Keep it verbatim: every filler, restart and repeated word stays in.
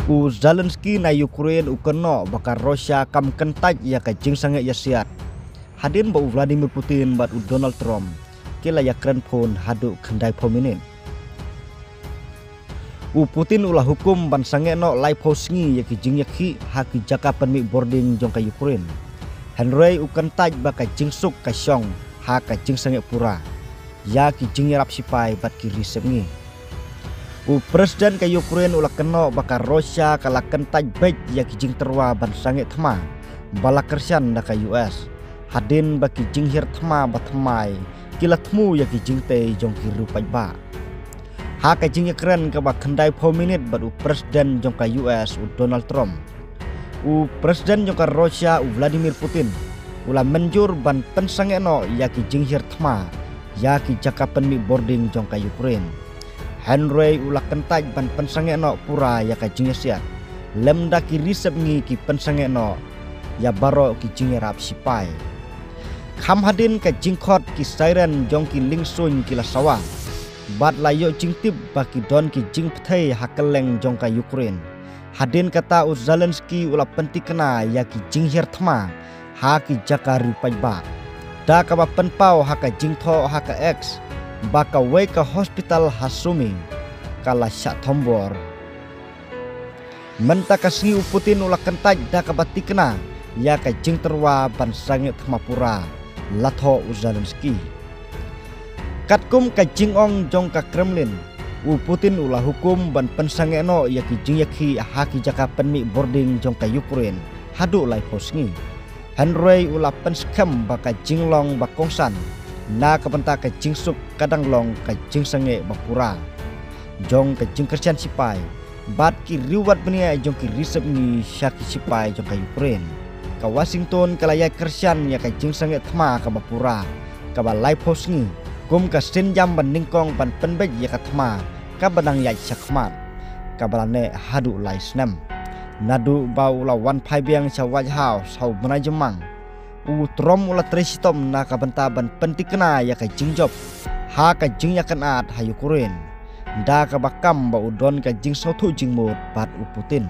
U Zelensky na Ukraine u kynnoh ba ka Russia kam kyntait ïa ka jingsangeh ïasiat hadien ba u Vladimir Putin bad u Donald Trump ki la ïakren phone haduh khyndai phew minit. U Putin u la hukum ban sangeh noh laiphew sngi ïa ki jingïakhih ha ki jaka pynmih bording jong ka Ukraine. Hynrei u kyntait ba ka jingsuk ka shong ha ka jingsangeh pura ïa ki jingïarap sipai bad ki ri sepngi. U President ka Ukraine u la kynnoh ba ka Russia ka la kyntait beit ïa ki jingtyrwa ban sangeh thma ba la kyrshan da ka U S, hadien ba ki jinghiar thma ba thymmai ki la thmu ïa ki jingtei jong ki riew paidbah. Ha ka jingïakren kaba khyndai phew minit bad u President jong ka U S u Donald Trump, u President jong ka Russia u Vladimir Putin u la mynjur ban pynsangeh noh ïa ki jinghiar thma ïa ki jaka pynmih bording jong ka Ukraine. Hynrei u la kyntait ban pynsangeh noh pura ïa ka jingïasiat lymda ki ri sepngi ki pynsangeh noh ïa baroh ki jingïarap sipai. Kham hadien ka jingkhot ki siren jong ki liengsuiñ ki la sawa bad la ïoh jingtip ba ki don ki jingpyrthei ha kylleng jong ka Ukraine. Hadien kata u Zelensky u la pyntikna ïa ki jinghiar thma ha ki jaka riew paidbah da kaba pynpaw ha ka jingthoh ha ka X ba kawei ka hospital ha Sumy ka la shah thombor. Mynta ka sngi u Putin u la kyntait da kaba tikna ïa ka jingtyrwa ban sangeh thma pura, la thoh u Zelensky. Katkum ka jingong jong ka Kremlin, u Putin u la hukum ban pynsangeh noh ïa ki jingïakhih ha ki jaka pynmih bording jong ka Ukraine haduh laiphew sngi. Hynrei u la pynskhem ba ka jinglong ba kongsan na ka bynta ka jingsuk ka dang long ka jingsangeh ba pura jong ka jingkyrshan sipai bad ki riew wad bniah jong ki ri sepngi sha ki sipai jong ka Ukraine. Ka Washington ka la ïaid kyrshan ïa ka jingsangeh thma kaba pura kaba laiphew sngi kum ka sienjam ba nyngkong ban pynbeit ïa ka thma kaba dang ïaid shakhmat kaba la neh haduh lai snem. Naduh ba u la wan phai biang sha White House ha u bnai Jymmang, u Trump u la trei shitom na ka bynta ban pyntikna ïa ka jingjop ha ka jingïakynad ha Ukraine da kaba kam ba u don ka jingsngewthuh jingmut bad u Putin.